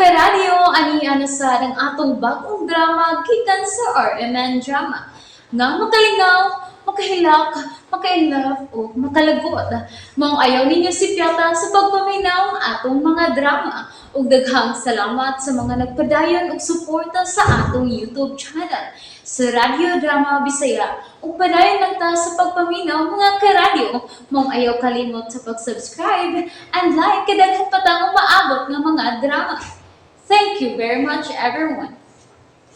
Karadyo, ani ana sa ang atong bagong drama gikan sa RMN Drama. Nga makalingaw, makahilak, maka-inlove o makalagot. Maong ayaw ninyo sipyata sa pagpaminaw ang atong mga drama. Ug daghang salamat sa mga nagpadayon og suporta sa atong YouTube channel sa Radyo Drama Bisaya. Ug padayon lang ta sa pagpaminaw, mga karadyo. Maong ayaw kalimot sa pag-subscribe and like kay daghan pa tang umaabot nga mga drama. Thank you very much, everyone.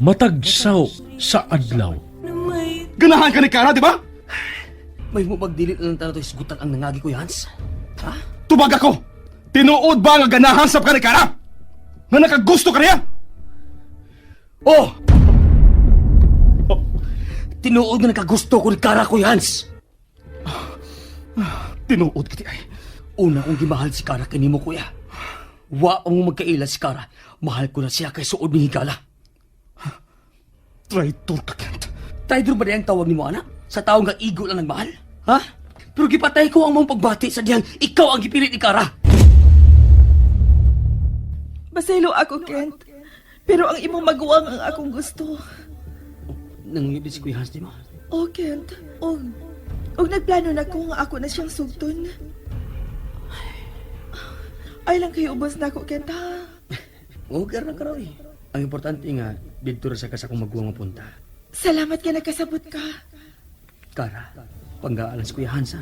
Matag saw sa adlaw. Ganahan ka ni Kara, di ba? May mo magdili na lang tayo isgutan ang nangagi ko, Hans. Ha? Tubag ako! Tinuod ba nga ganahan sab ka ni Kara? Nga nakagusto ka niya? Oh! Oh! Tinuod nga nakagusto ko ni Kara ko, Hans. Tinuod kiti ay. Una kong gimahal si Kara kanimo, kuya. Wa pa mo magkaila si Kara. Mahal ko na siya kay suod ni higala. Traitor ka, Kent. Traitor ba ang tawag nimo, anak? Sa tao nga igo lang nagmahal? Ha? Pero gipatay ko ang mong pagbati sa diyang ikaw ang gipilit ni Kara. Baselo ako, Kent. Pero ang imong maguwang ang akong gusto. Nangibig si Kuya Hans di mo? Oh, Kent. Og nagplano na ko nga ako na siyang sugton. Ay lang kayo ubos na ako, Kent, ha? Okay na karaw eh. Ang importante nga, dito ra sa ka sa akong maguwang mapunta. Salamat ka nagkasabot ka. Kara, panggaan si Kuya Hans ha.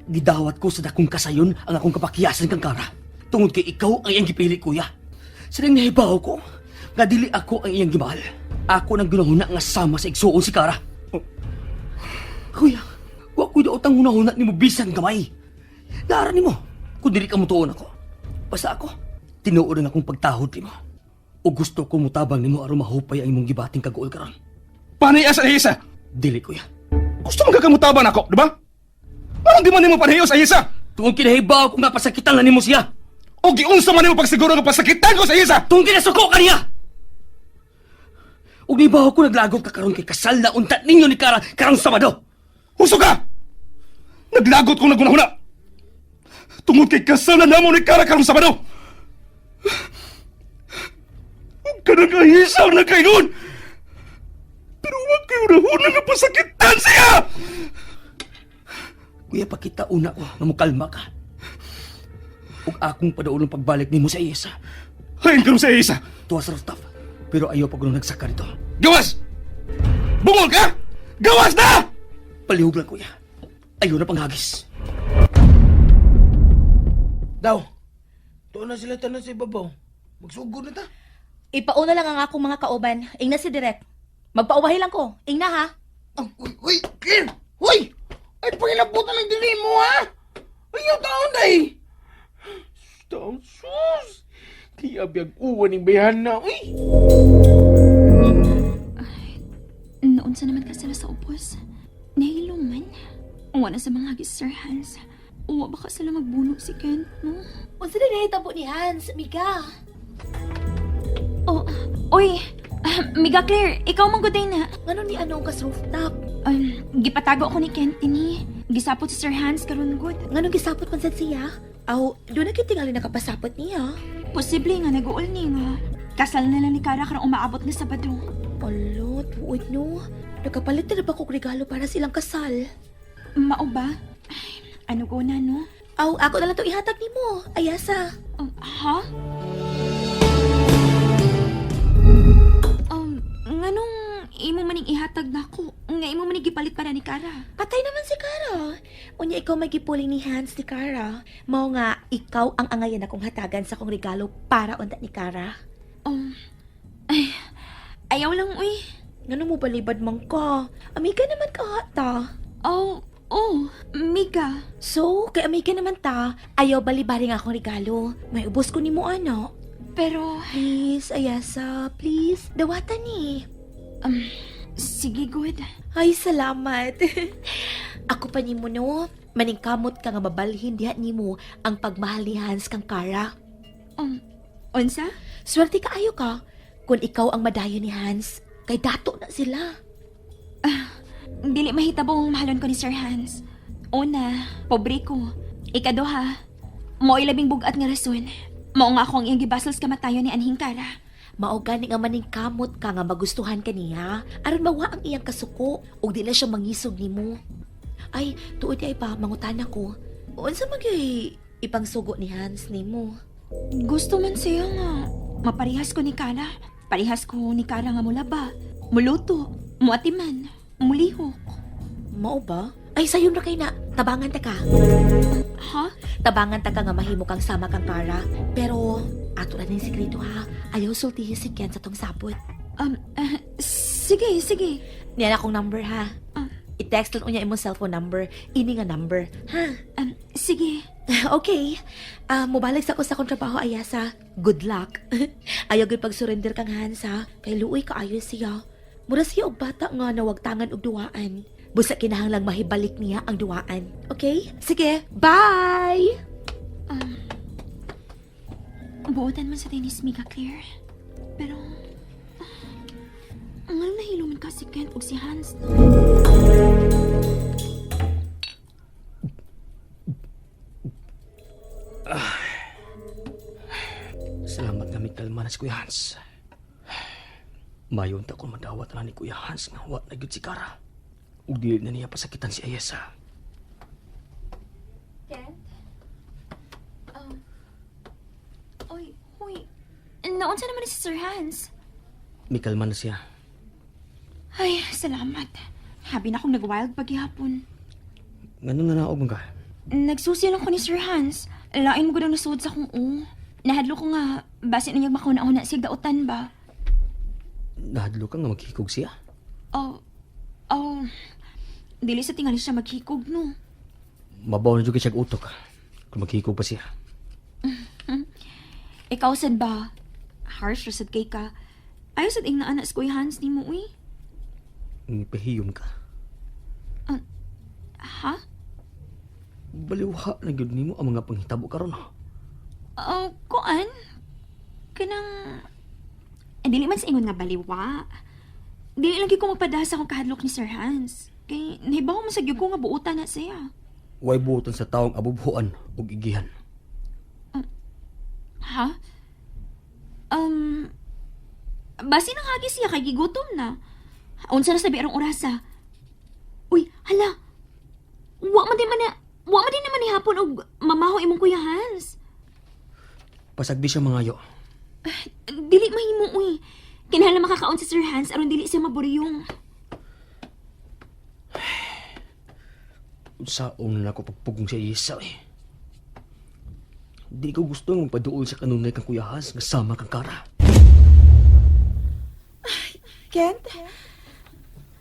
Gidawat ko sa dakong kasayon ang akong kapakiyasan kang Kara. Tungod kay ikaw ang iyang gipili, kuya. Sa nang nahibaw ko, nga dili ako ang iyang gimahal. Ako nang ginahuna nga sama sa igsuon si Kara. Oh. Kuya, wa ko'y daotang hunahuna nimo bisan gamay. Naara nimo, kung dili ka mutuon ako. Basta ako, tinuod ang akong pagtahod nimo. O gusto ko mutabang nimo aron mahupay ang imong gibating kaguol karon. Panay sa isa. Dili, kuya. Gusto mo kakamutaban ako, di ba? Parang di man nimo panhayo sa isa. Tungod kinahibaw ko nga pasakitan na nimo siya. O giunsa man nimo pagsiguro nga pasakitan ko sa isa. Tungod kinasuko ka niya. Ug nibaw ko naglagot ka karon kay kasal na unta ninyo ni Kara karong Sabado. Huso ka! Naglagot kong nagunahuna. Tungod kay kasal na namo ni Kara karong Sabado. Huwag ka nagahisaw na kaingon! Pero huwag kayo nahuna nga pasakitan siya! Kuya, pakita una ko nga mukalma ka. Ug akong padaulong pagbalik nimo sa isa. Hain karon sa isa! Tuwa sa rooftop. Pero ayaw pag nagsaka nito. Gawas! Bungol ka! Gawas na! Palihog lang, kuya. Ayaw na panghagis. Daw, tuon na sila tanan sa ibabaw. Magsugod na ta. Ipauna lang ang akong mga kauban. Ingna si Direk. Magpauwahi lang ko. Ingna ha. Uy, uy, Claire! Uy! Ay, pangilabutan lang din mo, ha? Ayaw taon, day! Taon, sus! Di abiyag uwan ni bayan na, uy! Noon sa naman ka sila sa upos. Nahilo man. Uwa na sa mga hagis, Sir Hans. Uwa baka sila magbuno si Kent, no? Unsa na nahitabo ni Hans, Miga? Oh, uy! Miga Claire, ikaw man guday na. Ngano ni anong kas rooftop? Gipatago ko ni Kent ini. Gisapot si Sir Hans karon good. Nganong gisapot man sad siya? Aw, doon na kitingali nakapasapot niya. Posible nga nag-uol ni nga. Kasal na lang ni Kara karong umaabot nga Sabado. Alo, tuod no. Nakapalit na ba kog regalo para silang kasal? Mao ba? Ay, ano ko na, no? Aw, ako na lang to ihatag nimo. Ayasa. Ha? Nganong imo maning ihatag nako? Nga imo maning gipalit para ni Kara. Patay naman si Kara. Unya ikaw may gipuling ni Hans ni Kara. Mao nga ikaw ang angayan akong hatagan sa akong regalo para unta ni Kara. Ay, ayaw lang, uy. Ngano mo balibad man ka? Amiga naman ka hata. Oh, oh, Mika. So, kay amiga naman ta, ayaw balibari nga akong regalo. May ubos ko nimo ano. Pero, Please, Ayasa, please. Dawatan ni. sige, good. Ay, salamat. Ako pa nimo no. Maningkamot ka nga mabalhin diha nimo ang pagmahal ni Hans kang Kara. Unsa? Swerte kaayo ka kung ikaw ang madayon ni Hans. Kay dato na sila. Dili mahitabong mahalon ko ni Sir Hans. Una, pobre ko. Ikaduha, Mao'y labing bugat nga rason. Mao nga ako ang iyang gibasol sa kamatayon ni Anhing Kara. Mao gani nga maningkamot ka nga magustuhan kaniya aron mawa ang iyang kasuko ug di na siya mangisog nimo. Ay, tuod ay pa mangutana ko. Unsa man gyud ipangsugo ni Hans nimo? Gusto man siya nga maparehas ko ni Kara. Parehas ko ni Kara nga mulaba, muluto, muatiman, mulihok. Mao ba? Ay, sayon ra kay na. Tabangan ta ka. Ha? Tabangan ta ka nga mahimo kang sama kang Kara. Pero ato ra ning sikreto ha. Ayaw sultihi si Ken sa tong sabot. Sige, sige. Niyan akong number ha. Ah. I-text lang unya imong cellphone number. Ini nga number. Ha? Sige. Okay. Ah, mobalik sa ko sa akong trabaho, Ayasa. Good luck. Ayaw gyud pag-surrender kang Hans, ha? Kay luoy kaayo siya. Mura siya og bata nga nawagtangan og duwaan. Busa kinahanglang mahibalik niya ang duwaan. Okay? Sige, bye! Buotan man sa tennis, Mika Claire. Pero, ang nga nahiluman ka si Kent ug si Hans, no? Salamat nga may kalma na si Kuya Hans. Mayon ta kung madawat na ni Kuya Hans nga wa na gyud si Kara. Ug dili na niya pasakitan si Ayesa. Kent? Oy, huy. Naunsa naman ni si Sir Hans? May kalma na siya. Ay, salamat. Habi na akong nag-wild paghihapon. Ngano na naog man ka? Nagsusi lang ko ni Sir Hans. Lain mo gud ang nasuod sa akong u. Nahadlo ko nga, base na niyag makauna-una siya dautan ba? Nahadlo ka nga maghikog siya. Oh, oh, dili sa tingali siya maghikog, no? Mabaw na jud kay siyag utok. Kung maghikog pa siya. Ikaw sad ba? Harsh ra sad kay ka. Ayaw sad ing naana sa Kuya Hans nimo, uy. Ngipahiyom ka. Ha? Baliwha na gyud nimo ang mga panghitabo karon. Oh, kuan? Kanang... Eh, dili man sa ingon nga baliwa. Dili lang gyud ko magpadasa sa akong kahadlok ni Sir Hans. Kay nahibaw man sa gyud ko nga buutan na siya. Way buotan sa taong abubhuan ug igihan. Ha? Basi nang hagi siya kay gigutom na. Unsa na sabi arong orasa? Uy, hala. Wa man din naman ni hapon og mamaho imong Kuya Hans. Pasagdi siya mangayo. Dili mahimo uy. Kinahanglan makakaon si Sir Hans aron dili siya maburyong. Unsaon na ako pagpugong sa Ayesa eh. Di ko gusto nga magpaduol sa kanunay kang Kuya Hans nga sama kang Kara. Kent?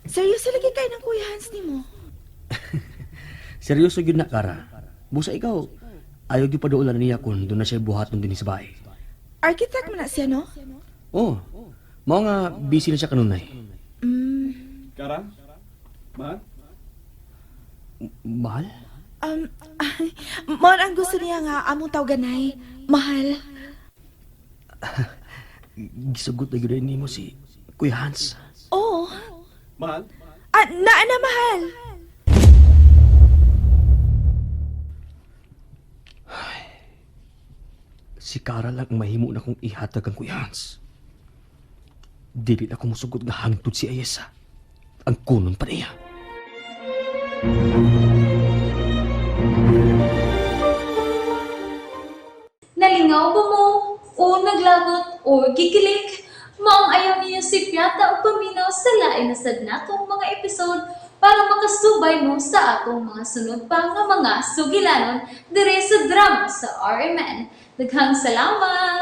Seryoso lagi kay ng Kuya Hans nimo? Seryoso gyud na Kara. Busa ikaw, ayaw gyud paduolan niya kun doon na siya buhaton dinhi sa bahay. Architect man na siya, no? Oh, mao nga busy na siya kanunay. Kara? Mahal? Mahal? Ay, mao na ang gusto niya nga among tawganay. Mahal. Gisugot na gyud nimo si Kuya Hans. Oo. Mahal? Ah, naa na mahal. Si Kara lang ang mahimo na kong ihatag ang Kuya Hans. Dili na ko musugot nga hangtod si Ayesa. Ang kunon pa niya. Nalingaw ba mo? O naglagot o gikilig? Maong ayaw niyo si Piata o paminaw sa lain na sad natong mga episode para makasubay mo sa atong mga sunod pa nga mga sugilanon dire sa drama sa RMN. Daghang salamat!